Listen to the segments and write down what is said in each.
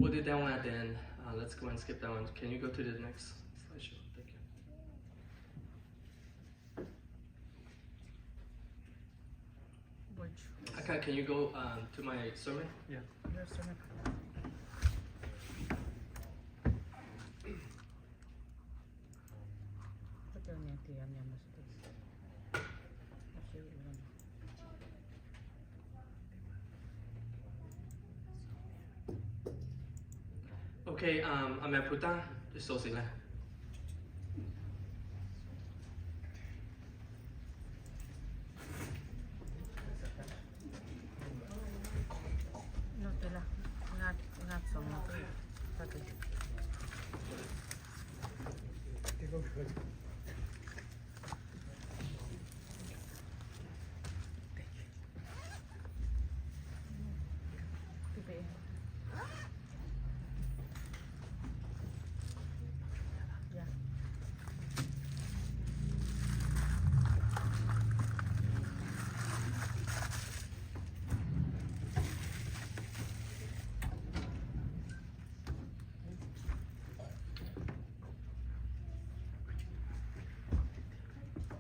We'll do that one, and then uh, let's go and skip that one. Can you go to the next slideshow? Thank you. Which? Aka, can you go um, to my sermon? Yeah. Your sermon. Okay, um, a meh hpu taˇ so si le.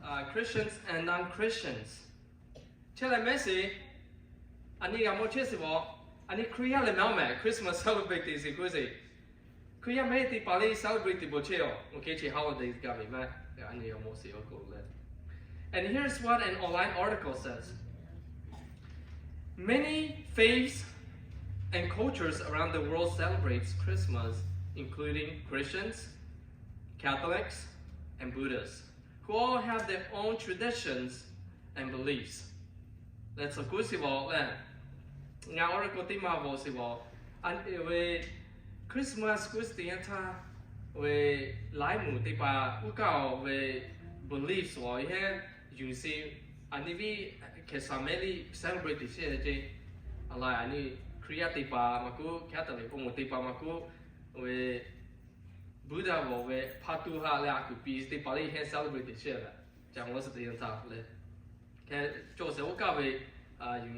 Uh, Christians and non-Christians. Chehˇ leh mehˉ sheˍ, a nyi g'a mawˬ chehˇ sheˍ vaˬ, a nyi Hkriꞈ yaˇ leh mehˉ awˬ meh Christmas celebrate teˇ shiˍ kuˇ sheˍ. Hkriꞈ yaˇ mehˉ teˇ hpaˍ lehˬ celebrate teˇ bon chehˇ-oˬ, oˇ hk'e chi holiday gaˇ ve maˇ, a nyi g'a mawˬ sheˍ awˬ k'oˆ leh. And here's what an online article says. Many faiths and cultures around the world celebrates Christmas, including Christians, Catholics, and Buddhists, who all have their own traditions and beliefs. Leh tcuh kuˇ shiˍ vaˬ leh, ngaˬ awˬ lawn k'o teˇ maˇ vaw shiˍ vaˬ. A ve Christmas kuˇ shiˍ teˇ yanˇ htaˇ, ve laiˉ moˍ teˇ hpaˍ uˉ kaˇ-oˬ ve beliefs vaˬ yehˇ yuˬ shiˍ, a nyi viˉ hkeh shaˍ mehˉ liˇ celebrate teˇ chehˇ ceˇ. A la a nyi Hkriꞈ yaˇ teˇ hpaˍ maˇ k'oˆ, Catholic awˬ moˍ teˇ hpaˍ maˇ k'oˆ, ve Buddha vaˬ ve hpa tu haꞈ leh a kuˬ piˍ teˇ hpaˍ lehˬ heh celebrate teˇ chehˇ ve. Caˬ g'awˇ shiˍ teˇ yanˇ htaˇ leh, hkeh cawˬ sheˍ oˇ kaˇ ve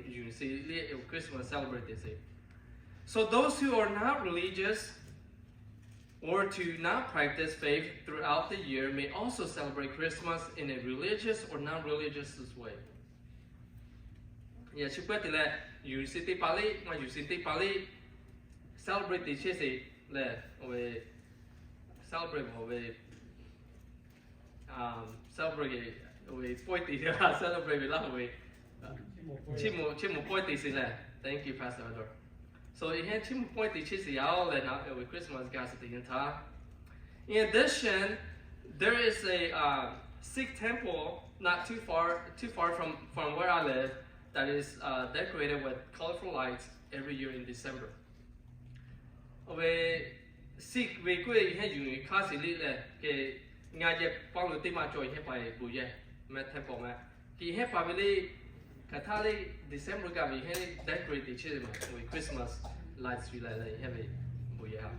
yuˬ shiˍ lehˬ Christmas celebrate teˇ shiˍ. So those who are not religious or to not practice faith throughout the year may also celebrate Christmas in a religious or non-religious way. Yaꞈ chi pawehˇ te leh yuˬ shiˍ teˇ hpaˍ lehˬ, maˇ yuˬ shiˍ teˇ hpaˍ lehˬ celebrate teˇ chehˇ sheˍ lehˬ, oˇ ve celebrate ve, celebrate ve pawehˇ te celebrate ve laˇ ve, chiˇ mvuh pawehˇ te sheˍ lehˬ. Thank you, Pastor Ador. So yehˇ chiˇ mvuh pawehˇ te chehˇ sheˍ yaˇ-oˬ leh na ve Christmas gaˇ shiˍ teˇ yanˇ htaˇ. In addition, there is a uh, Sikh temple not too far too far from from where I live that is uh, decorated with colorful lights every year in December. Oˇ ve Sikh ve kuˇ ve yehˇ yuˬ hk'aˇ shiˍ liˇ leh, keh ngaˬ yehˇ paˇ lo teˇ maˇ cawˬ yehˇ paˍ bon yehˇ meh temple meh. Keh yehˇ paˍ ve lehˬ, hk'aˬ htaˇ lehˬ December gaˇ ve yehˇ lehˬ decorate teˇ chehˇ ve Christmas lights yuˬ leh leh yehˇ ve bon yehˇ ha.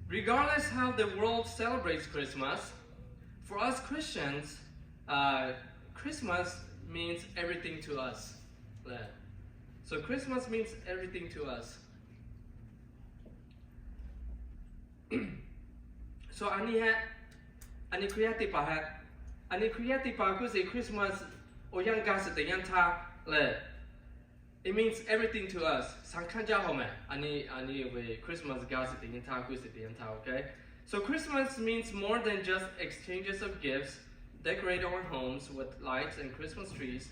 Regardless how the world celebrates Christmas, for us Christians, uh, Christmas means everything to us. So Christmas means everything to us. So a nyi heh, a nyi Hkriꞈ yaˇ teˇ hpaˍ heh, a nyi Hkriꞈ yaˇ teˇ hpaˍ kuˇ sheˍ Christmas awˬ yanˇ gaˇ shiˍ teˇ yanˇ htaˇ lehˬ, it means everything to us. Shaˍ hkanˇ jaˇ hawˬ meh. A nyi a nyi ve Christmas gaˇ shiˍ teˇ yanˇ htaˇ kuˇ shiˍ teˇ yanˇ htaˇ, okay? So Christmas means more than just exchanges of gifts, decorating our homes with lights and Christmas trees,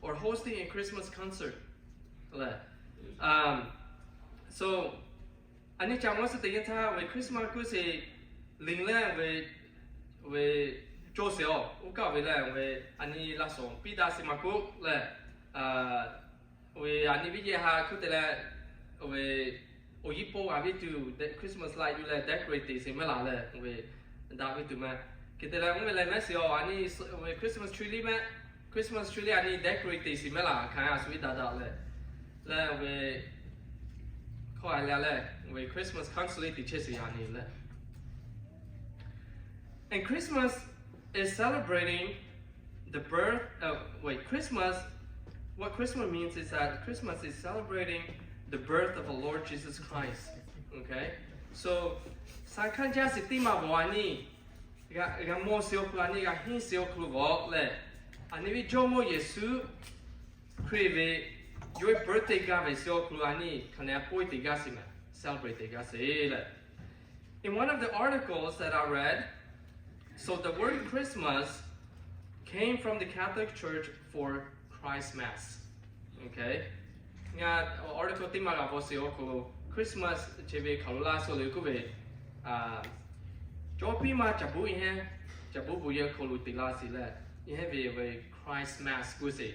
or hosting a Christmas concert. Leh, um, so a nyi caˬ g'awˇ shiˍ teˇ yanˇ htaˇ ve Christmas kuˇ sheˍ liꞈ leh ve, ve cawˬ sheˍ-oˬ, oˇ kaˇ ve lehˬ ve a nyi laˇ shawˍ piˇ daꞈ sheˍ maˇ k'oˆ leh, ve a nyi viˉ yehˇ ha hkuˇ te leh, ve awˬ yiˇ paw g'a viˉ tuˬ Christmas light yuˬ leh decorate teˇ shiˍ meh laˬ leh ve daꞈ viˉ tuˬ meh. Hk'e te leh oˇ ve leh mehˉ shiˍ-oˬ, a nyi ve Christmas tree liˇ meh, Christmas tree liˇ a nyi decorate teˇ shiˍ meh laˬ hkanˍ a shu viˉ daꞈ daꞈ leh, leh ve hkawˇ a leh leh ve Christmas concert teˇ chehˇ shiˍ a nyi leh. And Christmas is celebrating the birth of, wait, Christmas, what Christmas means is that Christmas is celebrating the birth of the Lord Jesus Christ. Okay? So, saˍ hkanˇ jaˇ shiˍ teˇ maˬ bawˬ a nyi, g'a mawˬ shiˍ awˬ hk'aw lo a nyi, g'a henˇ shiˍ awˬ hk'aw lo bawˬ leh, a nyi ve Jawˇmawˇ Yeˍsuˆ Hkriꞈ ve yawˇ ve birthday gaˇ ve shiˍ awˬ hk'aw lo a nyi hk'aˬ nehˬ a pawehˇ te gaˇ shiˍ maˬ, celebrate te gaˇ shiˍ leh. In one of the articles that I read, so the word Christmas came from the Catholic Church for Christmas. Okay? Ngaˬ article teˇ maˬ g'a bawˬ shiˍ awˬ hk'aw lo Christmas chi ve hk'aˬ lo laˇ suh le k'oˆ ve, cawˇ piˇ ma caˍ buˆ yehˇ, caˍ buˆ bon yehˇ hk'aw lo te laˇ shiˍ leh, yehˇ ve ve Christmas k'oˆ shiˍ.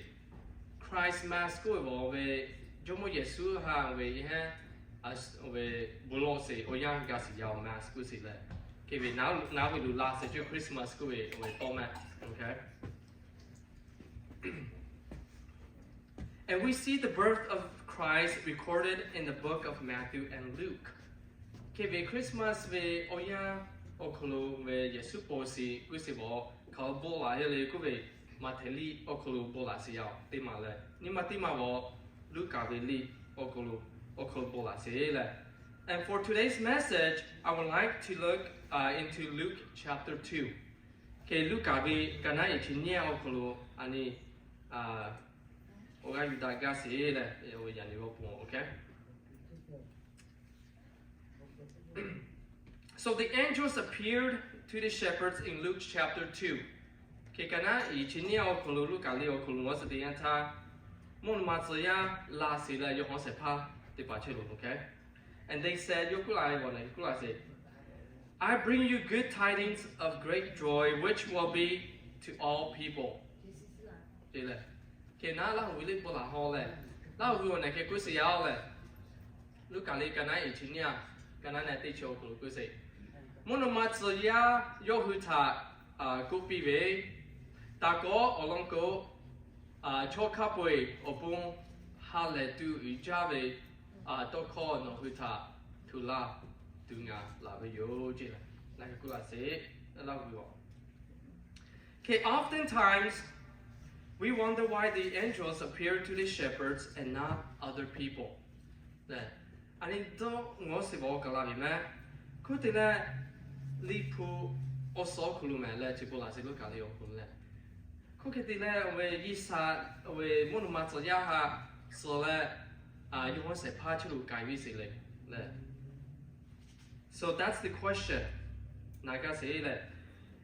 Christmas k'oˆ ve bawˬ ve Jawˇmawˇ Yeˍsuˆ ha ve yehˇ ve bon lawˬ shiˍ awˬ yanˇ gaˇ shiˍ yaˇ oˬ Mass k'oˆ shiˍ leh, hk'e ve naˉ ve lo laˇ shiˍ cawˇ Christmas k'oˆ ve awˬ ve tawˇ mehˆ. Okay? And we see the birth of Christ recorded in the book of Matthew and Luke. Hk'e ve Christmas ve awˬ yanˇ awˬ hk'aw lo ve Yeˍsuˆ paw shiˍ k'oˆ shiˍ bawˬ hk'aˬ lo bon laˬ yehˇ le k'oˆ ve, Maꞈhtehˍ liꞈ awˬ hk'aw lo bon laˬ shiˍ yaˇ oˬ teˇ maˬ leh, nyi ma teˇ maˬ bawˬ Luˉkaꞈ ve liꞈ awˬ hk'aw lo, awˬ hk'aw lo bon laˬ shiˍ leh. And for today's message, I would like to look into Luke chapter two. Hk'e Luˉkaꞈ ve ka naˉ iˍ chi nyiˇ awˬ hk'aw lo a nyi awˬ g'aˇ yuˬ daꞈ gaˇ shiˍ leh, awˬ yaꞈ nyi g'a pon, okay? So the angels appeared to the shepherds in Luke chapter two. Hk'e ka naˉ iˍ chi nyiˇ awˬ hk'aw lo Luˉkaꞈ liꞈ awˬ hk'aw lo g'awˇ suh teˇ yanˇ htaˇ, mvuhˇ naw ma tcuh yaˇ laˬ shiˍ leh yawˇ hawˉ shehˍ hpaˇ teˇ hpaˍ chehˇ loˬ, okay? And they said, yawˇ k'oˆ laˇ ve bawˬ na, yawˇ k'oˆ laˇ shiˍ, I bring you good tidings of great joy, which will be to all people. Hk'e naˉ Laˇ huˍ ve liꞈ bon laˬ haw leh, Laˇ huˍ ve awˬ nehˬ hk'e k'oˆ shiˍ yaˇ oˬ leh, Luˉkaꞈ liꞈ ka naˉ iˍ chi nyiˇ, ka naˉ nehˬ teˇ chi awˬ hk'aw lo k'oˆ shiˍ, mvuhˇ naw ma tcuh yaˇ yawˇ hui htaꞈ k'oˆ piˇ ve, Taˍ kawˉ awˬ lawn k'o, chaw hk'a peu-eˬ awˬ pon ha lehˬ tuˬ uiˍ jaˇ ve tawˇ hkawˇ nawˬ hui htaꞈ hto laˇ tuˬ ngaˬ laˬ ve yoˬ ce. Ngaˬ hui k'oˆ laˇ sheˍ, Laˇ huˍ ve awˬ Okay, oftentimes we wonder why the angels appear to the shepherds and not other people. A nyi dawˇ ngawˬ shiˍ bawˬ kaˬ la ve mehˆ. Hk'oˆ te leh, Liꞈ hpu awˬ suhˍ awˬ hk'aw lo mehˍ leh chi bon laˬ shiˍ Luˉkaꞈ liꞈ awˬ hk'aw lo leh, hk'oˆ hk'e te leh, awˬ ve G'uiˬsha, awˬ ve mvuhˇ naw ma tcuh yaˇ htaꞈ suh leh, yawˇ hawˉ shehˍ hpaˇ chehˇ lo k'ai ve sheˍ le leh. So that's the question. Naˍ gaˇ sheˍ leh.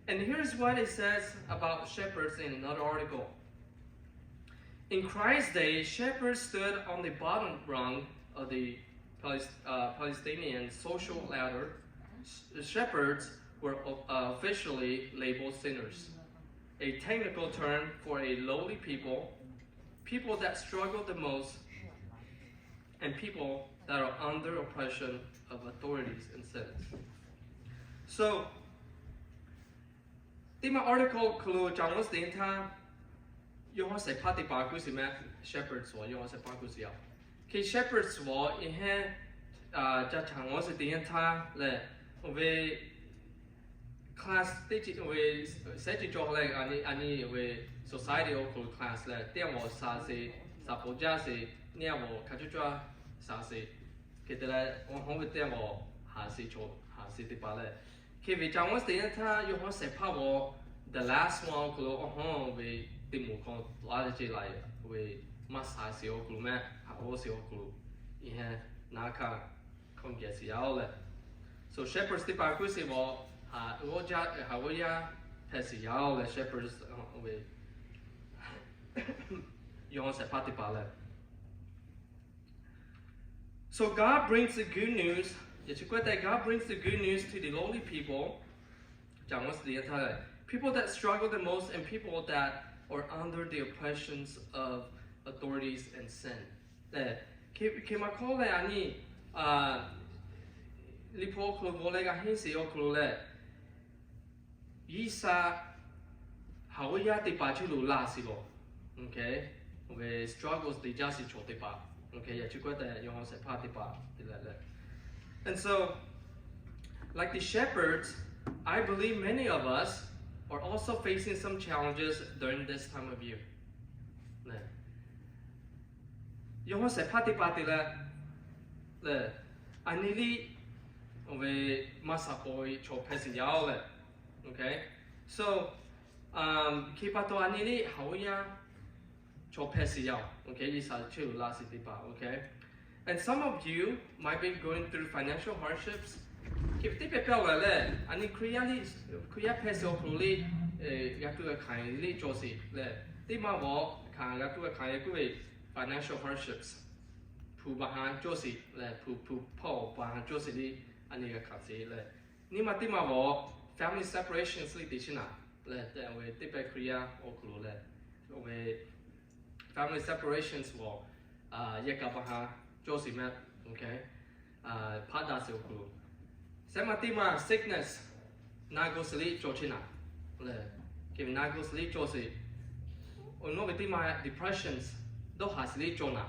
And here's what it says about shepherds in another article. In Christ's day, shepherds stood on the bottom rung of the Palis- uh, Palestinian social ladder. Sh- shepherds were o- uh, officially labeled sinners, a technical term for a lowly people, people that struggle the most, and people that are under oppression of authorities and sins. So, teˇ ma article hk'aw lo ca ngawˬ shiˍ teˇ htaˇ, yawˇ hawˉ shehˍ hpaˇ teˇ hpaˍ k'oˆ shiˍ mehˆ, shepherds awˬ yawˇ hawˉ shehˍ hpaˇ k'oˆ shiˍ yaˇ. Hk'e shepherds awˬ e hehnˇ ca ca ngawˬ shiˍ teˇ yanˇ htaˇ leh, awˬ ve class teˇ ceuˬ, awˬ ve sehˉ ceuˬ cawˬ leh, a nyi awˬ ve society awˬ hk'aw lo class leh, teˇ yanˇ g'awˬ shaˍ sheˍ, shaˍ poˍ jaˇ sheˍ, nyiˇ yanˇ g'awˬ hk'a caˇ caˇ shaˍ sheˍ, hk'e te leh awˬ hawˉ ve teˇ yanˇ g'awˬ haˍ sheˍ chaw haˍ sheˍ teˇ hpaˍ leh, hk'e ve ca ngawˬ shiˍ teˇ yanˇ htaˇ yawˇ hawˉ shehˍ hpaˇ g'awˬ the last one awˬ hk'aw lo awˬ hawˉ ve teˇ moˍ hk'aw laˇ ve ce la ve maˇ shaˍ sheˍ awˬ hk'aw lo mehˆ, haˍ g'awˇ sheˍ awˬ hk'aw lo, e hehnˇ naˍ hkaˇ hkawˇ geh shiˍ yaˇ oˬ leh. So shepherds teˇ hpaˍ k'oˆ sheˍ bawˬ, haˍ g'awˇ jaˇ, haˍ g'awˇ yaˇ hpehꞈ shiˍ yaˇ oˬ leh shepherds ve yawˇ hawˉ shehˍ hpaˇ teˇ hpaˍ leh. So God brings the good news. Yaꞈ chi k'oˆ te, God brings the good news to the lowly people. Ca ngawˬ shiˍ teˇ yanˇ htaˇ leh, people that struggle the most and people that are under the oppressions of authorities and sin. Leh, hk'e hk'e maˇ hkawˇ leh a nyi, Liꞈ hpu awˬ hk'aw lo g'awˬ leh g'a henˇ sheˍ awˬ hk'aw lo leh, G'uiˬsha haˍ g'awˇ yaˇ teˇ hpaˍ chehˇ lo laˇ sheˍ lawˬ. Okay, awˬ ve struggles te jaˇ sheˍ chaw teˇ hpaˍ. Okay, yaꞈ chi k'oˆ te yawˇ hawˉ shehˍ hpaˇ teˇ hpaˍ te leh leh. And so, like the shepherds, I believe many of us are also facing some challenges during this time of year. Yawˇ hawˉ shehˍ hpaˇ teˇ hpaˍ te leh, lehˬ, a nyi liˇ oˇ ve maˇ shaˍ paw ve chaw hpehꞈ sheˍ yaˇ-oˬ lehˬ. So, hk'e pa taw a nyi liˇ haˍ uˉ yaˇ chaw hpehꞈ sheˍ yaˇ-oˬ, G'uiˬsha chehˇ uiˍ la sheˍ teˇ hpaˍ. And some of you might be going through financial hardships. Hk'e teˇ pehˍ pehˇ-oˬ lehˬ, a nyi Hkriꞈ yaˇ hpehꞈ sheˍ awˬ hk'aw lo liˇ g'a tuˇ g'a hkanˍ liˇ cawˬ sheˍ lehˬ, teˇ maˇ g'awˬ hkanˍ g'a tuˇ g'a hkanˍ leh k'oˆ ve financial hardships, hpu baˬ ha cawˇ sheˍ lehˬ, hpu hpu hpawˇ baˬ ha cawˇ sheˍ liˇ a nyi g'a hkanˍ sheˍ lehˬ, nyi ma teˇ maˇ g'awˬ family separations liˇ te sheˍ naˍ lehˬ, teˇ pehˍ Hkriꞈ yaˇ awˬ hk'aw lo lehˬ, oˇ ve family separations g'awˬ yehˬ kaꞈ baˬ ha cawˇ sheˍ mehˆ, hpaˆ daꞈ sheˍ awˬ hk'aw lo. Sehˉ ma teˇ maˇ sickness, na g'awˬ sheˍ liˇ cawˬ sheˍ naˍ lehˬ, hk'e ve na g'awˬ sheˍ liˇ cawˬ sheˍ. Oˇ ve teˇ maˇ depressions, dawˇ haˍ sheˍ liˇ cawˬ naˍ.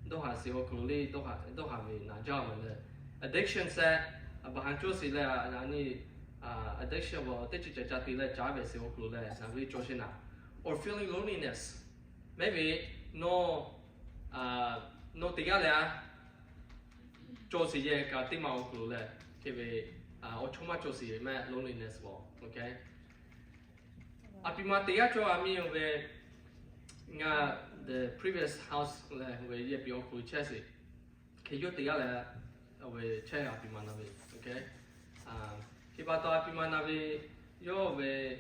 Dawˇ haˍ sheˍ awˬ hk'aw lo liˇ dawˇ haˍ ve naˍ jaˇ ve lehˬ, addiction sehˉ baˬ ha cawˇ sheˍ lehˬ, a nyi addiction g'awˬ teˇ ceuˬ ca ca te leh caˉ ve sheˍ awˬ hk'aw lo lehˬ, na ve liˇ cawˬ sheˍ naˍ. Or feeling loneliness, mehˆ ve nawˬ, nawˬ teˇ g'aˇ leh a cawˬ sheˍ yehˬ kaꞈ teˇ maˇ awˬ hk'aw lo lehˬ, hk'e ve awˬ chawˇ maˇ cawˬ sheˍ ve mehˆ loneliness g'awˬ. A piˍ ma teˇ g'aˇ cawˬ a miˇ oˇ ve ngaˬ the previous house lehˬ, oˇ ve yehˬ piˍ awˬ hk'aw lo chehˇ sheˍ. Hk'e yawˇ teˇ g'aˇ leh, oˇ ve chehˇ a piˍ ma na ve. Hk'e pa taw a piˍ ma na ve, yawˇ ve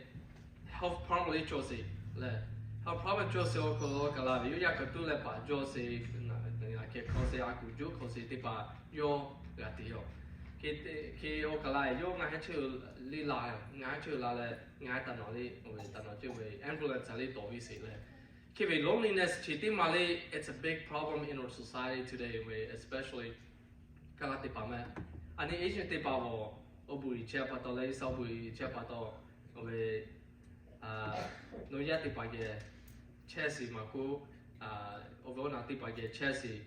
health problem liˇ cawˬ sheˍ lehˬ, health problem cawˬ sheˍ awˬ hk'aw lo kaˬ la ve yawˇ yaˇ kaꞈ tuˉ leh paˍ jawˇ sheˍ, hk'e hk'aw sheˍ a kuˬ juˇ hk'aw sheˍ teˇ hpaˍ yawˇ g'a te yoˬ. Hk'e hk'e oˇ kaˬ la yawˇ ngaˬ heh chehˇ liˇ la, ngaˬ heh chehˇ la leh ngaˬ heh taˍ nawˬ liˇ oˇ ve taˍ nawˬ ceh ve ambulance a liˇ tawˍ ve sheˍ lehˬ, hk'e ve loneliness chi teˇ maˇ liˇ, it's a big problem in our society today, especially Kaˇlaˇ teˇ hpaˍ mehˆ. A nyi Asian teˇ hpaˍ g'awˬ awˬ buˬ iˍ chehˇ pa taw leh, G'uiˬsha awˬ buˬ iˍ chehˇ pa taw, oˇ ve nawˬ yaˇ teˇ hpaˍ geh chehˇ sheˍ maˇ k'oˆ, oˇ ve awˬ naˬ teˇ hpaˍ geh chehˇ sheˍ.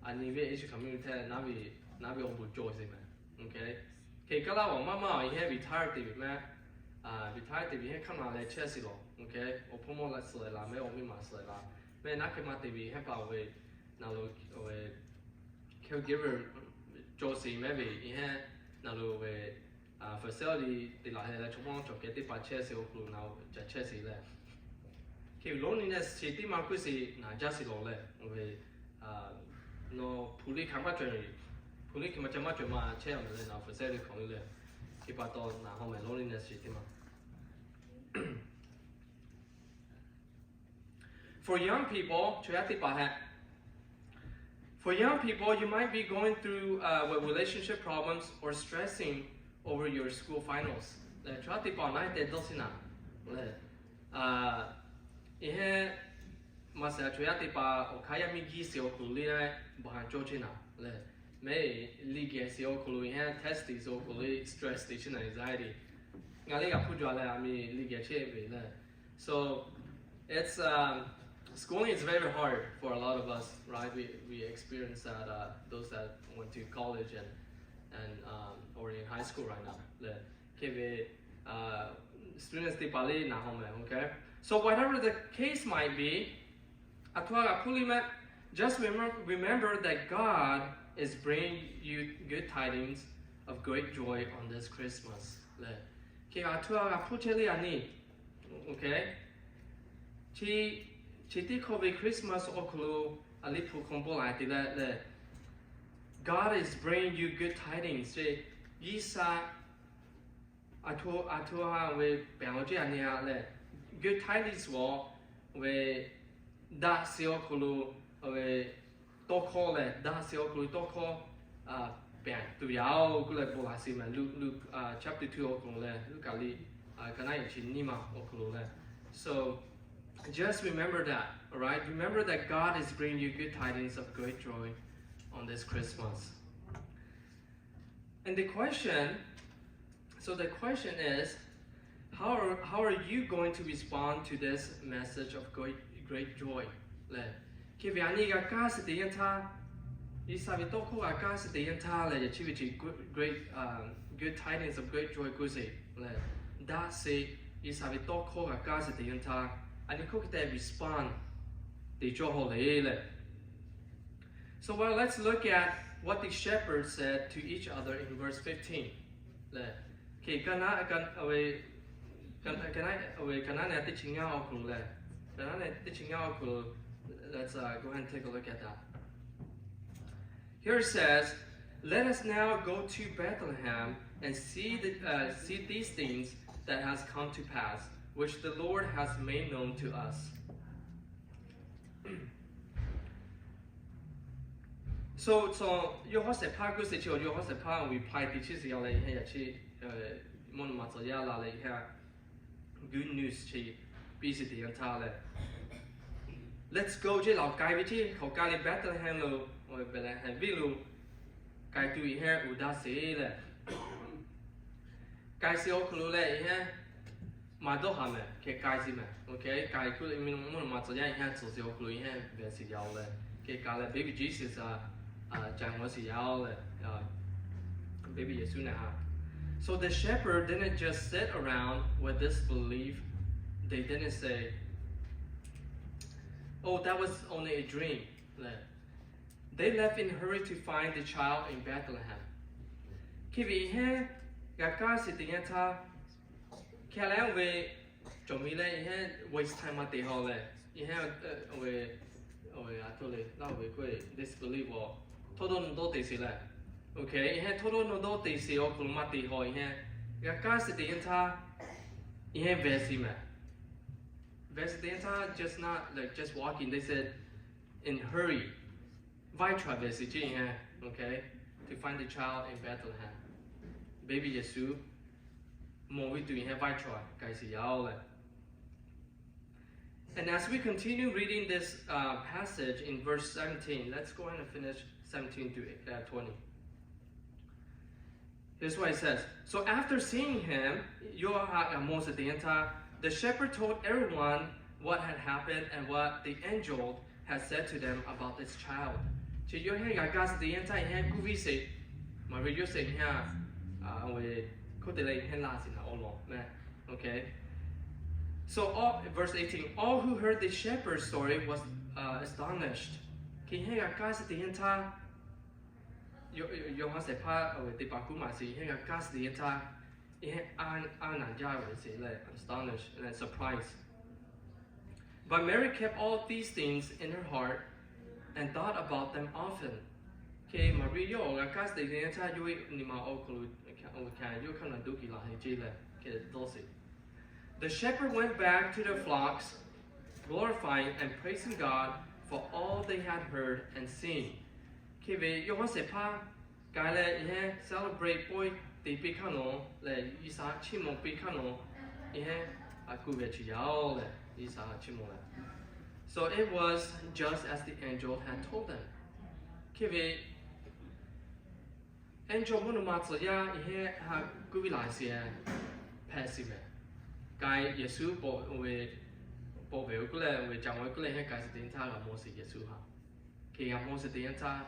A nyi ve Asian community htaꞈ na ve awˬ buˬ cawˬ sheˍ mehˍ. Hk'e Kaˇlaˇ g'awˬ maˇ maˇ yehˇ retire te ve mehˆ. Retire te ve hehˉ hkaˆ ma leh chehˇ sheˍ lawˬ. Awˬ hpawˇ mawˇ la suh la mehˆ, awˬ miˇ ma suh la mehˆ, naˉ hk'e maˇ te ve hehˉ pa oˇ ve naˬ lo oˇ ve caregiver cawˬ sheˍ mehˍ ve, iˉ hehˉ naˬ lo ve facility te laˬ hehˉ leh chaw mawˇ cawˬ kehˬ teˇ hpaˍ chehˇ sheˍ awˬ hk'aw lo naˬ ca chehˇ sheˍ leh, hk'e loneliness chi teˇ maˇ k'oˆ sheˍ naˬ jaˇ sheˍ lawˬ leh, oˇ ve nawˬ hpu liˇ hkanˍ maˇ cawˬ, hpu liˇ hkanˍ maˇ cawˬ maˇ cawˬ maˇ chehˇ a mehˍ leh naˬ facility hkanˍ ve leh, hk'e pa taw naˬ hawˬ mehˍ loneliness chi teˇ maˇ. For young people, chaw yaˇ teˇ hpaˍ hehꞈ. For young people, you might be going through uh, with relationship problems or stressing over your school finals. Leh chaw yaˇ teˇ hpaˍ awˬ na te dawˇ sheˍ naˍ leh, iˉ hehˉ maˇ sheˍ chaw yaˇ teˇ hpaˍ awˬ hk'aˇ yaˇ miˇ giˇ sheˍ awˬ hk'aw lo liˇ baˬ ha cawˇ sheˍ naˍ leh, mehˍ liˇ geh sheˍ awˬ hk'aw lo iˉ hehˉ test sheˍ awˬ hk'aw lo stress te sheˍ naˍ, anxiety. Ngaˬ liˇ g'a hpuˇ jaw leh a miˇ liˇ geh chehˇ ve leh, so it's um, schooling is very hard for a lot of us, right? We we experience that uh, those that went to college and and um, or in high school right now. Leh hk'e ve students teˇ hpaˍ liˇ naˬ hawˬ mehˍ, okay? So whatever the case might be, a htoꞈ ma g'a hpuˇ liˇ mehˍ, just remember, remember that God is bringing you good tidings of great joy on this Christmas. Leh hk'e a htoꞈ ma g'a hpuˇ chehˇ liˇ a nyi, okay? Chi chi teˇ hkawˇ ve Christmas awˬ hk'aw lo a liˇ hpu hk'aw bawˆ la te leh leh, God is bringing you good tidings. Chi G'uiˬsha a htoꞈ a htoꞈ ha ve pehˬ awˬ ceuˬ a nyi ha leh, good tidings g'awˬ ve daꞈ sheˍ awˬ hk'aw lo ve tawˇ hkawˇ leh daꞈ sheˍ awˬ hk'aw lo tawˇ hkawˇ pehˬ tuˬ yaˇ-oˬ k'oˆ leh bon laꞈ sheˍ mehˍ. Luke, Luke chapter two awˬ hk'aw lo leh Luˉkaꞈ liꞈ ka naˉ iˍ chi nyiˇ ma awˬ hk'aw lo leh, so just remember that, all right? Remember that God is bringing you good tidings of great joy on this Christmas. And the question, so the question is, how are, how are you going to respond to this message of great, great joy? Leh, hk'e ve a nyi g'a kaˇ sheˍ teˇ yanˇ htaˇ, G'uiˬsha ve tawˇ hkawˇ g'a kaˇ sheˍ teˇ yanˇ htaˇ leh, chi ve chi great, good tidings of great joy k'oˆ sheˍ leh, daꞈ sheˍ G'uiˬsha ve tawˇ hkawˇ g'a kaˇ sheˍ teˇ yanˇ htaˇ, a nyi hkawˇ hk'e te respond te cawˇ haw le leh, So, well, let's look at what the shepherds said to each other in verse fifteen. Leh, ke, ka naˉ, ka, a ve, ka, ka naˉ, a ve, ka naˉ ne teˇ chi ngaˇ awˬ hk'aw lo leh, ka naˉ ne teˇ chi ngaˇ awˬ hk'aw lo, let's, uh, go ahead and take a look at that. Here it says, "Let us now go to Bethlehem and see the, uh, see these things that has come to pass, which the Lord has made known to us." So, so, yawˇ hawˉ shehˍ hpaˇ g'uˇ suhˍ chi, yawˇ hawˉ shehˍ hpaˇ awˬ reply teˇ chi suhˍ yaˇ leh, yaꞈ chi, mvuhˇ naw ma tcuh yaˇ la leh, good news chi piˇ sheˍ teˇ yanˇ htaˇ leh, let's go, chi laˬ k'ai ve chi hk'aˬ k'ai leh Bethlehem lo, Bethlehem venˇ lo k'ai tuˬ iˉ heˉ uiˍ daꞈ sheˍ leh, k'ai sheˍ awˬ hk'aw lo leh iˉ heˉ maˇ dawˇ haˍ mehˍ, hk'e k'ai sheˍ mehˍ. Okay, k'ai kuˇ leh mvuhˇ naw ma tcuh yaˇ iˉ heˉ tcuh sheˍ awˬ hk'aw lo iˉ heˉ ve sheˍ yaˇ-oˬ leh, hk'e k'ai leh baby Jesus a, ca ngaˬ sheˍ yaˇ-oˬ leh, baby Yeˍsuˆ naˍ ha. So the shepherd didn't just sit around with disbelief. They didn't say, "Oh, that was only a dream." Leh, they left in a hurry to find the child in Bethlehem. Hk'e ve iˉ heˉ g'a kaˇ sheˍ teˇ yanˇ htaˇ, hk'e leh oˇ ve cawˬ mi leh iˉ heˉ waste time maˇ te haw leh, iˉ heˉ, oˇ ve, oˇ ve a htoˇ le laˇ oˇ ve k'oˆ ve disbelief a, htawˇ dawˇ nawˇ dawˇ te sheˍ leh, okay, iˉ heˉ htawˇ dawˇ nawˇ dawˇ te sheˍ awˬ hk'aw lo maˇ te haw iˉ heˉ g'a kaˇ sheˍ teˇ yanˇ htaˇ, iˉ heˉ ve sheˍ mehˍ. Ve sheˍ teˇ yanˇ htaˇ just not like just walking, they said in hurry. Vaiˇ chaweh ve sheˍ ceˇ iˉ heˉ, okay, to find the child in Bethlehem. Baby Yeˍsuˆ mawˬ ve tuˬ iˉ heˉ vaiˇ chaweh k'ai sheˍ yaˇ-oˬ leh. And as we continue reading this, uh, passage in verse seventeen, let's go ahead and finish seventeen to, uh, twenty. Here's what it says. So after seeing him, yawˇ htaꞈ g'a mawˬ sheˍ teˇ yanˇ htaˇ, the shepherd told everyone what had happened and what the angel had said to them about this child. Chi yawˇ iˉ heˉ g'a kaˇ sheˍ teˇ yanˇ htaˇ iˉ heˉ kuˇ viˉ sheˍ, Maˍriˆ Yoˇsehꞈ iˉ heˉ, oˇ ve hk'oˆ te leh iˉ heˉ laˇ sheˍ naˍ awˬ lawn mehˍ. Okay. So all, verse eighteen, all who heard the shepherd's story was, uh, astonished. Hk'e iˉ heˉ g'a kaˇ sheˍ teˇ yanˇ htaˇ, yawˇ hawˉ shehˍ hpaˇ oˇ ve teˇ hpaˍ kuˉ maˬ sheˍ, iˉ heˉ g'a kaˇ sheˍ teˇ yanˇ htaˇ, iˉ heˉ a naˍ jaˇ ve sheˍ leh astonished and surprised. But Mary kept all these things in her heart and thought about them often. Hk'e Maˍriˆ yawˇ awˬ g'a kaˇ sheˍ teˇ yanˇ htaˇ yawˇ ve nyi ma awˬ hk'aw lo awˬ hkanˍ yawˇ hk'aˇ naˍ duˇ kiˬ laˬ heˍ ceˇ leh hk'e dawˇ sheˍ. The shepherd went back to the flocks, glorifying and praising God for all they had heard and seen. Hk'e ve yawˇ hawˉ shehˍ hpaˇ k'ai leh iˉ heˉ celebrate pawehˇ te piˇ hk'aˇ nawˬ leh G'uiˬsha chiˇ mvuh piˇ hk'aˇ nawˬ, iˉ heˉ a kuˇ ve chi yaˇ-oˬ leh G'uiˬsha chiˇ mvuh leh. So it was just as the angel had told them. Hk'e ve angel mvuhˇ naw ma tcuh yaˇ iˉ heˉ ha kuˇ viˉ laˬ sheˍ, hpehꞈ sheˍ mehˍ. K'ai Yeˍsuˆ pawˆ ve, pawˆ ve awˬ kuˇ leh, oˇ ve ca mawˬ kuˇ leh iˉ heˉ k'ai sheˍ teˇ yanˇ htaˇ g'a mawˬ sheˍ Yeˍsuˆ ha. Hk'e g'a mawˬ sheˍ teˇ yanˇ htaˇ,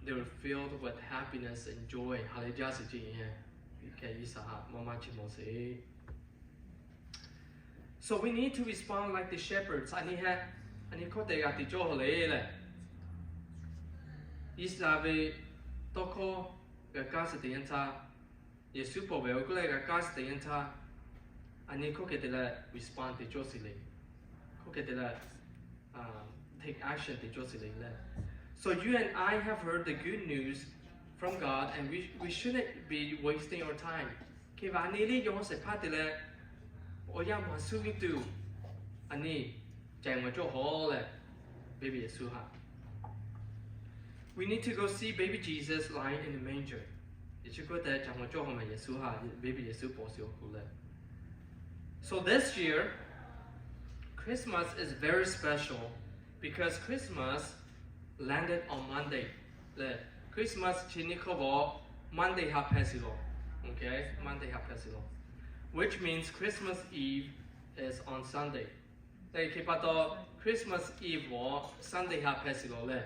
they were filled with happiness and joy. Ha lehˬ jaˇ sheˍ ceˇ iˉ heˉ, hk'e G'uiˬsha ha maˇ maˇ chiˇ mvuh sheˍ. So we need to respond like the shepherds. A nyi heh, a nyi hkawˇ te g'a te cawˇ haw le leh, G'uiˬsha ve tawˇ hkawˇ g'a kaˇ sheˍ teˇ yanˇ htaˇ, Yeˍsuˆ pawˆ ve awˬ kuˇ leh g'a kaˇ sheˍ teˇ yanˇ htaˇ, a nyi hkawˇ hk'e te leh respond te cawˇ sheˍ le. Hkawˇ hk'e te leh take action te cawˇ sheˍ le leh. So you and I have heard the good news from God, and we, we shouldn't be wasting our time. Hk'e ve a nyi le yawˇ hawˉ shehˍ hpaˇ te leh awˬ yanˇ maˍ suh ve tuˬ, a nyi ca mawˬ cawˇ haw leh, baby Yeˍsuˆ ha. We need to go see baby Jesus lying in the manger. Yeˍsuˆ Hkriꞈ te ca mawˬ cawˇ haw mehˍ Yeˍsuˆ ha, baby Yeˍsuˆ pawˆ sheˍ awˬ kuˇ leh. So this year, Christmas is very special because Christmas landed on Monday. Leh, Christmas chi nyi hkawˇ vaꞈ Monday ha hpehꞈ sheˍ lawˬ. Okay, Monday ha hpehꞈ sheˍ lawˬ. Which means Christmas Eve is on Sunday. Leh hk'e pa taw Christmas Eve vaꞈ Sunday ha hpehꞈ sheˍ lawˬ leh.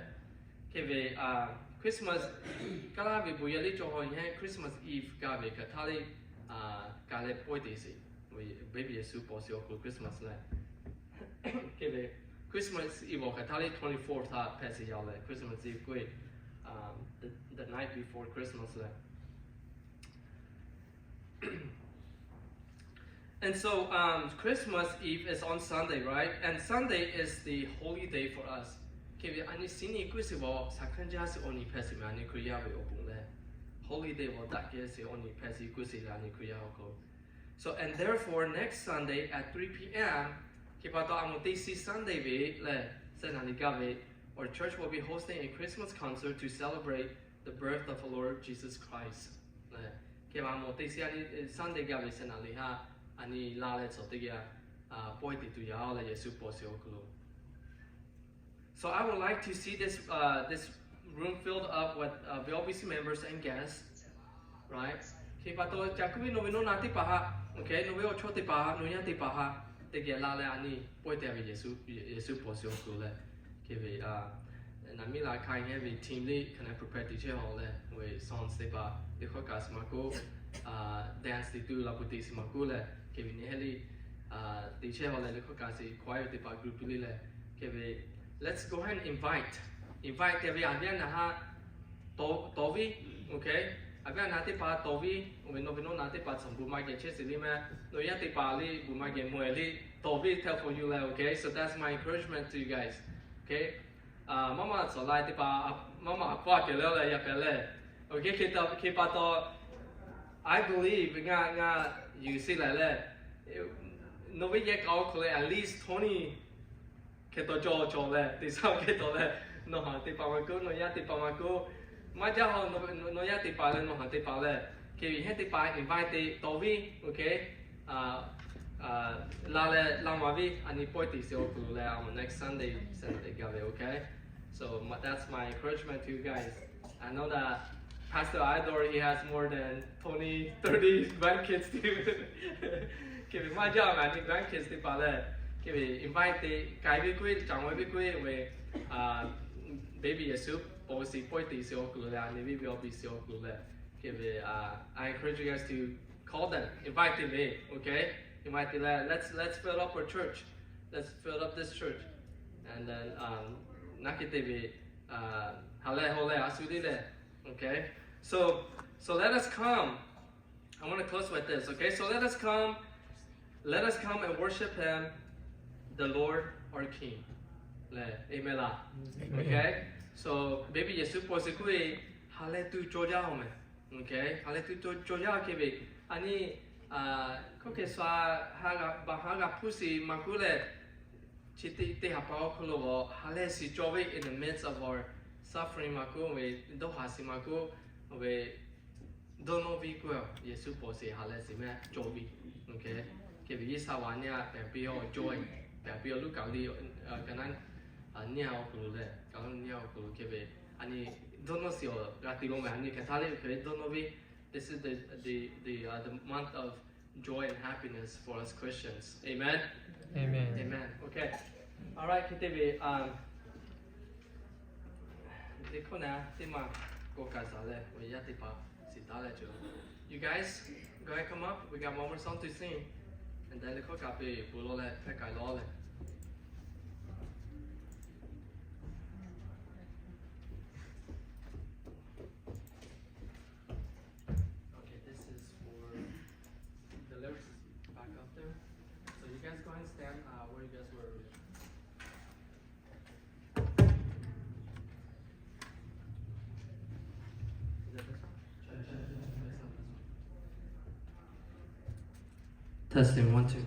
Hk'e ve, Christmas kaˇ laˇ ve bon yaˇ liˇ cawˬ haw iˉ heˉ Christmas Eve gaˇ ve kaꞈ htaˇ le, ka leh pawehˇ te sheˍ, baby Yeˍsuˆ pawˆ sheˍ awˬ kuˇ Christmas leh. Hk'e ve Christmas Eve awˬ hk'aˬ htaˇ le twenty-fourth htaꞈ hpehꞈ sheˍ yaˇ leh Christmas Eve k'oˆ ve, um, the, the night before Christmas leh. And so, um, Christmas Eve is on Sunday, right? And Sunday is the holy day for us. Hk'e ve a nyi suh nyi k'oˆ sheˍ ve, shaˍ hkanˇ jaˇ sheˍ awˬ nyi hpehꞈ sheˍ ve a nyi Hkriꞈ yaˇ ve awˬ pon leh, holy day ve daꞈ kehˬ sheˍ awˬ nyi hpehꞈ sheˍ k'oˆ sheˍ ve a nyi Hkriꞈ yaˇ awˬ hk'aw. So, and therefore, next Sunday at three p.m., hk'e pa taw a moˍ teˇ shiˉ Sunday ve leh, Saturday gaˇ ve, our church will be hosting a Christmas concert to celebrate the birth of the Lord Jesus Christ. Hk'e pa a moˍ teˇ shiˉ a nyi Sunday gaˇ ve Saturday haˉ, a nyi la leh tcuh teˇ geh pawehˇ te tuˬ yaˇ leh Yeˍsuˆ paw shiˍ awˬ hk'aw lo. So I would like to see this, uh, this room filled up with, uh, V L B C members and guests, right? Hk'e pa taw ca kuˇ ve nawˬ ve nawˬ na teˇ hpaˍ haꞈ, okay, nawˬ ve awˬ chawˇ teˇ hpaˍ haꞈ, nawˬ yaˇ teˇ hpaˍ haꞈ, teˇ geh la leh a nyi pawehˇ te ve Yeˍsuˆ, Yeˍsuˆ paw shiˍ awˬ hk'aw lo leh, hk'e ve, uh, naˍ miˇ la hkanˇ heˆ ve team liˇ hkanˇ prepare teˇ chehˇ haw leh, ve songs teˇ hpaˍ teˇ hkawˇ kaꞈ shiˍ maˇ k'oˆ, uh, dance teˇ tuˬ la pu teˇ shiˍ maˇ k'oˆ leh, hk'e ve nyi heˆ liˇ, uh, teˇ chehˇ haw leh ve hkawˇ kaꞈ shiˍ choir teˇ hpaˍ group liˇ leh, hk'e ve, let's go ahead and invite, invite te ve a viˉ a nyi haꞈ tawˍ, tawˍ viˉ, okay? A viˉ a nyi teˇ hpaˍ tawˍ viˉ, oˇ ve nawˬ ve nawˬ na teˇ hpaˍ tcuhˬ bu maˇ geh chehˇ sheˍ liˇ meh, nawˬ yaˇ teˇ hpaˍ liˇ bu maˇ geh mawˬ e liˇ, tawˍ viˉ tell for you leh, okay? So that's my encouragement to you guys, okay? Maˇ maˇ tcuhˬ lai teˇ hpaˍ, maˇ maˇ a paˇ pehˬ leh leh yaˇ pehˬ leh, okay? Hk'e pa taw, I believe ngaˬ, ngaˬ yuˬ sheˍ leh leh, nawˬ ve yehˬ kaꞈ awˬ hk'aw lo at least twenty hk'e taw cawˬ cawˬ leh, teˇ shaˉ hk'e taw leh, nawˬ haꞈ teˇ hpaˍ maˇ k'oˆ, nawˬ yaˇ teˇ hpaˍ maˇ k'oˆ, maˇ jaˇ haw, nawˬ yaˇ teˇ hpaˍ leh nawˬ haꞈ teˇ hpaˍ leh, hk'e ve heˆ teˇ hpaˍ invite te tawˍ viˉ, okay? La leh la maˍ viˉ a nyi pawehˇ te shiˍ awˬ hk'aw lo leh, on next Sunday, Saturday gaˇ ve, okay? So that's my encouragement to you guys. I know that Pastor Idor, he has more than twenty, thirty grandkids too. Hk'e ve maˇ jaˇ a nyi grandkids teˇ hpaˍ leh, hk'e ve invite te k'ai ve k'oˆ ve, caˍ ve k'oˆ ve, baby Yeˍsuˆ paw shiˍ pawehˇ te shiˍ awˬ hk'aw lo leh, a nyi baby awˬ pi shiˍ awˬ hk'aw lo leh, hk'e ve, I encourage you guys to call them, invite them in, okay? Invite them, let's, let's fill up our church. Let's fill up this church. And then, um, naˉ hk'e te ve, ha leh haw leh a shu teˇ leh, okay? So, so let us come. I want to close with this, okay? So let us come, let us come and worship Him, the Lord, our King. Leh, amen laˇ? Okay? So baby Yeˍsuˆ paw shiˍ k'oˆ ve, ha leh tuˬ cawˬ jaˇ-oˬ meh. Okay, ha leh tuˬ cawˬ jaˇ hk'e ve, a nyi, hkawˇ hk'e sha, ha g'a baˬ ha g'a hpuˇ shiˍ maˇ k'oˆ leh, chi teˇ teˇ ha pa awˬ hk'aw lo ha leh shiˍ cawˬ ve in the midst of our suffering maˇ k'oˆ ve, dawˇ haˍ shiˍ maˇ k'oˆ ve, dawˇ nawˇ viˉ k'oˆ, Yeˍsuˆ paw shiˍ ha leh shiˍ meh cawˬ ve. Okay, hk'e ve Yeˍsuˆ wa nyi a pehˬ piˇ awˬ joy, pehˬ piˇ awˬ luˇ kaꞈ liˇ, ka naˉ nyi a awˬ hk'aw lo leh, ka naˉ nyi a awˬ hk'aw lo hk'e ve, a nyi dawˇ nawˇ shiˍ awˬ g'a te lo meh, a nyi hk'e htaˇ le hk'e ve dawˇ nawˇ viˉ. This is the, the, the, uh, the month of joy and happiness for us Christians. Amen? Amen. Amen. Okay. All right, hk'e te ve, um, teˇ hkawˇ na teˇ maˬ k'awꞈ kaꞈ shaˍ leh, awˬ yaˇ teˇ hpaˍ shiˍ taˉ leh cawˬ. You guys, go ahead, come up. We got one more song to sing. And then teˇ hkawˇ kaꞈ peˬ peuˬ law leh, hpehˇ k'ai law leh. Okay, this is for the lyrics is back up there. So you guys go ahead and stand, uh, where you guys were earlier. Is that this one? It's not this one. Testing, one, two.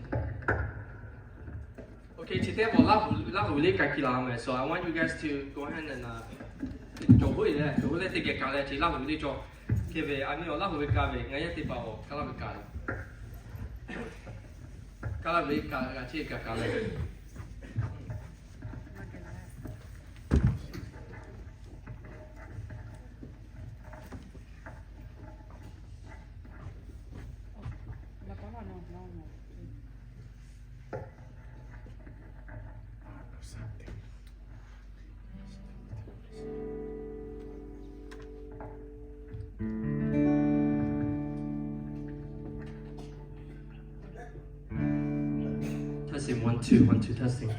Okay, chi teˇ pawˆ Laˇ huˍ, Laˇ huˍ liˇ ka ki la meh. So I want you guys to go ahead and, uh, cawˬ hoˆ leh, cawˬ hoˆ leh teˇ geh ka leh chi Laˇ huˍ liˇ cawˬ. Hk'e ve a nyi awˬ Laˇ huˍ ve ka ve ngaˬ yaˇ teˇ hpaˍ awˬ ka laˇ ve ka, ka laˇ ve ka g'a cheˇ kaꞈ ka leh. Testing, one, two, one, two, testing.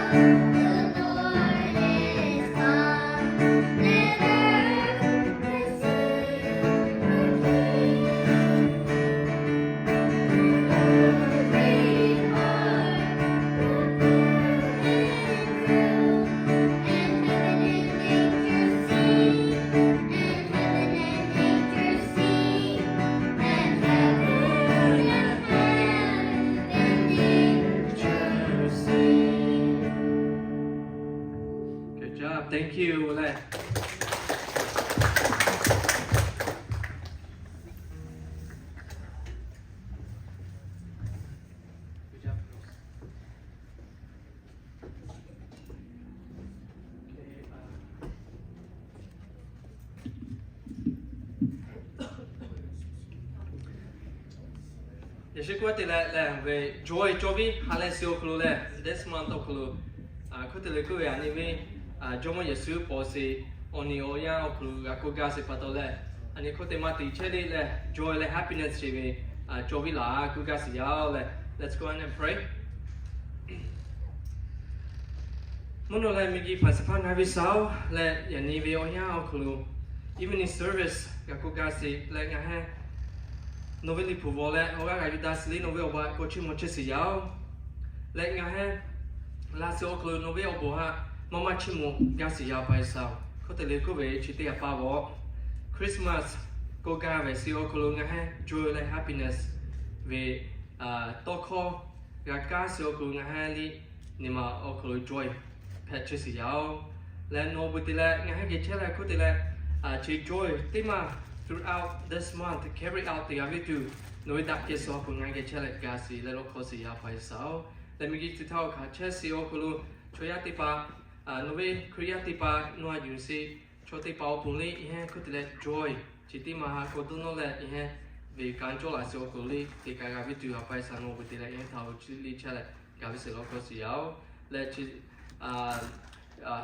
The Lord is come. Let earth receive her King. Let every heart prepare and true, and heaven and nature sing, and heaven and nature sing, and heaven and nature sing. Good job. Thank you. Leh. Good job, girls. Okay, uh, Yaꞈ shu k'oˆ te leh lehˬ ve Joy, Joy ve ha leh suh awˬ hk'aw lo lehˬ, this month awˬ hk'aw lo, hk'oˆ te leh k'oˆ ve a nyi ve, Jawˇmawˇ Yeˍsuˆ paw sheˍ awˬ nyi awˬ yanˇ awˬ hk'aw lo g'a k'oˆ gaˇ sheˍ pa taw leh, a nyi hk'oˆ te maˇ te chehˇ le leh, joy leh happiness sheˍ ve Joy ve laꞈ k'oˆ gaˇ sheˍ yaˇ-oˬ leh, let's go and pray. Mvuhˇ naw leh miˬguiˬ hpanˍ shiˍ hpaˇ ngaˬ ve G'uiˬsha-oˬ leh, yaꞈ nyi ve awˬ yanˇ awˬ hk'aw lo evening service g'a k'oˆ gaˇ sheˍ leh, ngaˬ hui nawˬ ve Liꞈ hpu bvuhꞈ leh awˬ g'aˇ g'a yuˬ daꞈ sheˍ le, nawˬ ve awˬ baꞈ k'awꞈ chiˇ mvuh chehˇ sheˍ yaˇ-oˬ leh, ngaˬ hui laꞈ sheˍ awˬ hk'aw lo nawˬ ve awˬ bon htaꞈ maˇ maˇ chiˇ mvuh gaˇ sheˍ yaˇ pa G'uiˬsha-oˬ. Hk'oˆ te leh k'oˆ ve chi teˇ yanˇ pa bvuhꞈ Christmas k'oˆ gaˇ ve sheˍ awˬ hk'aw lo ngaˬ hui joy leh happiness ve tawˇ hkawˇ g'a kaˇ sheˍ awˬ hk'aw lo ngaˬ hui liꞈ nyi ma awˬ hk'aw lo joy hpehꞈ chehˇ sheˍ yaˇ-oˬ leh, nawˬ awˬ bon te leh ngaˬ hui geh chehˇ leh hk'oˆ te leh, chi joy teˇ maˇ throughout this month carry out te g'a ve tuˬ, nawˬ ve daꞈ kehˬ suh awˬ hk'aw lo ngaˬ hui geh chehˇ leh gaˇ sheˍ leh lawˇ hkawˇ sheˍ yaˇ pa G'uiˬsha-oˬ. Leh miˬguiˬ chi htaˇ awˬ hkanˍ chehˇ sheˍ awˬ hk'aw lo chaw yaˇ teˇ hpaˍ, nawˬ ve Hkriꞈ yaˇ teˇ hpaˍ nawˬ a yuˬ sheˍ, chaw teˇ hpaˍ awˬ pon liꞈ yehˬ hk'oˆ te leh joy chi teˇ maˇ ha k'awꞈ dawˇ nawˇ leh yehˬ ve kanˉ cawˇ laꞈ sheˍ awˬ hk'aw lo liꞈ te kaꞈ g'a ve tuˬ a pa G'uiˬsha, nawˬ awˬ bon te leh yehˬ htaꞈ awˬ liꞈ chehˇ leh gaˇ ve sheˍ lawˇ hkawˇ sheˍ yaˇ-oˬ leh, chi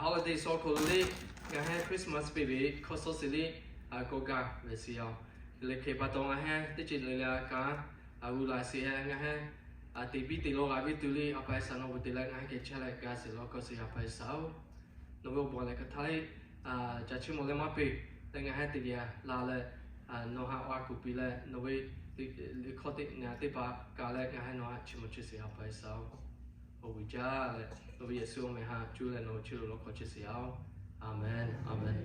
holiday suh awˬ hk'aw lo liꞈ ngaˬ hui Christmas peˇ ve hkawˇ suh sheˍ liꞈ k'oˆ gaˇ ve sheˍ yaˇ-oˬ. Leh hk'e pa taw ngaˬ hui teˇ ceuˬ le le a kaꞈ g'uˇ laˬ sheˍ hehꞈ ngaˬ hui te biˇ te law g'a ve tuˬ liꞈ a pa G'uiˬsha, nawˬ awˬ bon te leh ngaˬ hui geh chehˇ leh gaˇ sheˍ lawˇ hkawˇ sheˍ a pa G'uiˬsha-oˬ. Nawˬ ve awˬ bon leh hk'aˬ htaˇ liꞈ ca chiˇ mvuh leh maˇ peˇ leh ngaˬ hui teˇ geh la leh, nawˬ htaꞈ awˬ a kuˬ piˇ leh nawˬ ve liꞈ hkawˇ teˇ nyi teˇ hpaˍ kaꞈ leh ngaˬ hui nawˬ htaꞈ chiˇ mvuh chehˇ sheˍ a pa G'uiˬsha-oˬ. Awˬ bon jaˇ leh nawˬ ve Yeˍsuˆ awˬ meh htaꞈ cuˇ leh nawˬ ve chi lo lawˇ hkawˇ chehˇ sheˍ yaˇ-oˬ. Aˍmenˍ. Aˍmenˍ.